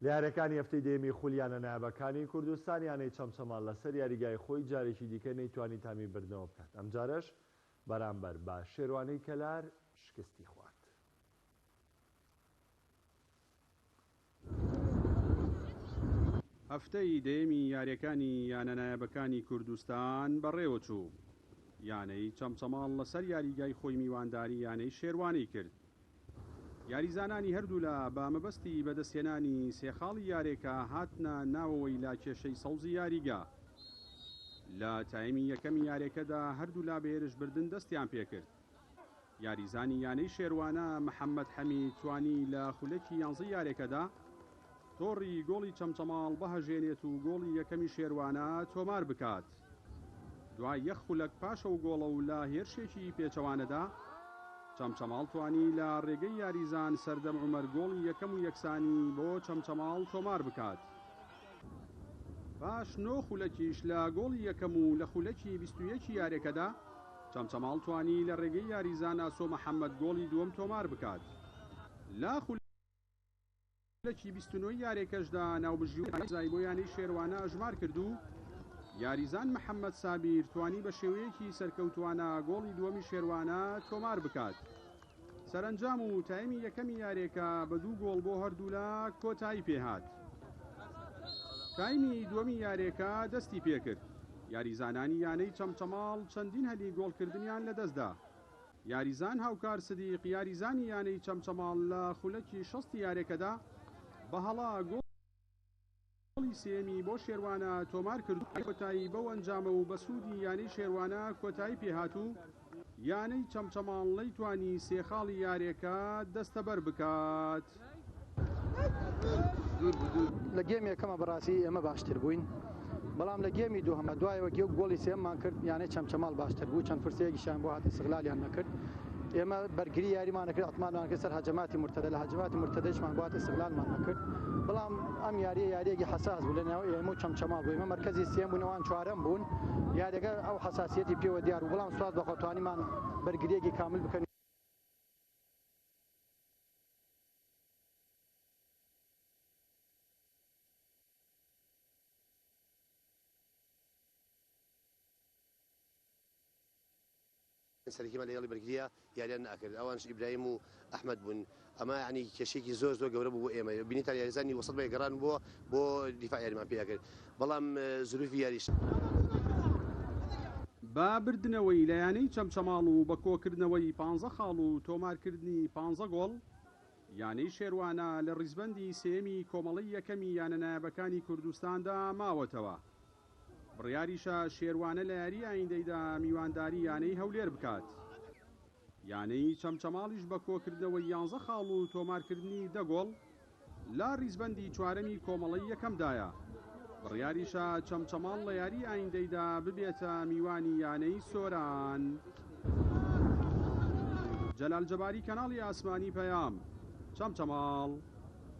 لە یارییەکانی هەفتەی دەیەمی خولی یانە نایابەکانی کوردستان، یانەی چەمچەماڵ لەسەر یاریگای خۆی جارێکی دیکە نەیتوانی تامی بردنەوە بکات، ئەمجارەش بەرامبەر بە شێروانەی کەلار شکستی خوارد. هەفتەی دەیەمی یارییەکانی یانە نایابەکانی کوردستان بەڕێوەچوو، یانەی چەمچەماڵ لەسەر یاریگای خۆی میوانداری یانەی شێروانەی کرد. یاریزانانی هەردوولا بە مەبەستی بەدەستهێنانی سێ خاڵی یارێکە هاتنە ناوەوەی لاکێشەی سەوزی یاریگا. لە تایمی یەکەمی یارێکەدا هەردوولا بە هێرشبردن دەستیان پێکرد. یاریزانی یانەی شێروانە محەمەد حەمید توانی لە خولەکی یانزەی یارێکەدا تۆڕی گۆڵی چەمچەماڵ بهەژێنێت و گۆڵی یەکەمی شێروانە تۆمار بکات. دوای یەک خولەک پاش ئەو گۆڵە و لە هێرشێکی پێچەوانەدا، چەمچەماڵ توانی لە رێگەی یاریزان سەردەم عومەر گۆڵی یەکەم و یەکسانی بۆ چەمچەماڵ تۆمار بکات. پاش نۆ خولەکیش لە گۆڵی یەکەم و لە خولەکی 21 ی یارێکەدا، چەمچەماڵ توانی لە رێگەی یاریزان ئاسۆ محەمەد گۆڵی دووەم تۆمار بکات. لە. خولەکی 29 ی یارێکەشدا ناوبژیوان سزای بۆ یانەی شێروانە ئەژمار کرد و یاریزان محەمەد سابیر توانی بە شێوەیەکی سەرکەوتووانە گۆڵی دووەمی شێروانە تۆمار بکات. سەرەنجام و تایمی یەکەمی یارێکە بە دوو گۆڵ بۆ هەردوولا کۆتایی پێهات. تایمی دووەمی یارێکە دەستی پێکرد، یاریزانانی یانەی چەمچەماڵ چەندین هەلی گۆڵکردنیان لەدەستدا. یاریزان هاوکار سدیق یاریزانی یانەی چەمچەماڵ لە خولەکی شەستی یارێکەدا بە هەڵە گۆڵی سێیەمی بۆ شێروانە تۆمار کرد و کۆتایی بەو ئەنجامە و بە سوودی یانەی شێروانە کۆتایی پێهات و یانەی چەمچەماڵ نەیتوانی سێ خاڵی یارێکە دەستەبەر بکات. لە گێمی یەکەمە بەڕاستی ئێمە باشتر بووین بەڵام لە گێمی دووهەمە دوایەوە گێو گۆڵی سێممان کرد یانەی چەمچەماڵ باشتر بوو چەند فرسەیەکیشیان بۆ هات ئیستغلالیان نەکرد ئێمە بەرگری یاریمان نەکرد ئەتمانمان کرد سەر هەجەماتی مرتدە لە هەجەماتی مرتدەیشمان بۆ هات ئیستغلالمان نەکرد بەڵام ئەم یاریە یاریەکی حەساس بوو لە ناو ئێمە و چەمچەماڵ بوو ئێمە مەرکەزی سێم بوون ئەوان چوارەم بوون یاریەکە ئەو حەساسیەتی پێوە دیار بوو بەڵام سوپاس بەخوا توانیمان بەرگریەکی کامل بکەین. سەرەکیمان لە هێڵی بەرگرییا یاریان نەئەکرد ئەوانش ئیبراهیم و ئەحمەد بوون ئەمە یانی کێشەیەکی زۆر زۆر گەورە بوو بۆ ئێمە بینیتان یاریزانی وەسەت بە گەڕان بۆ بۆ دیفاع یاریمان پێ ئەکرد بەڵام زروفی یاریش. بە بردنەوەی لە یانەی چەمچەماڵ و بە کۆکردنەوەی پانزە خاڵ و تۆمارکردنی پانزە گۆڵ، یانەی شێروانە لە ریزبەندی سێیەمی کۆمەڵەی یەکەمی یانە نایابەکانی کوردستاندا ماوەتەوە. بڕیاریشە شێروانە لە یاریی ئایندەیدا میوانداری یانەی هەولێر بکات. یانەی چەمچەماڵیش بە کۆکردنەوەی یانزە خاڵ و تۆمارکردنی دە گۆڵ، لە ریزبەندی چوارەمی کۆمەڵەی یەکەمدایە، بڕیاریشە چەمچەماڵ لە یاریی ئایندەیدا ببێتە میوانی یانەی سۆران. جەلال جەباری کەناڵی ئاسمانی پەیام، چەمچەماڵ.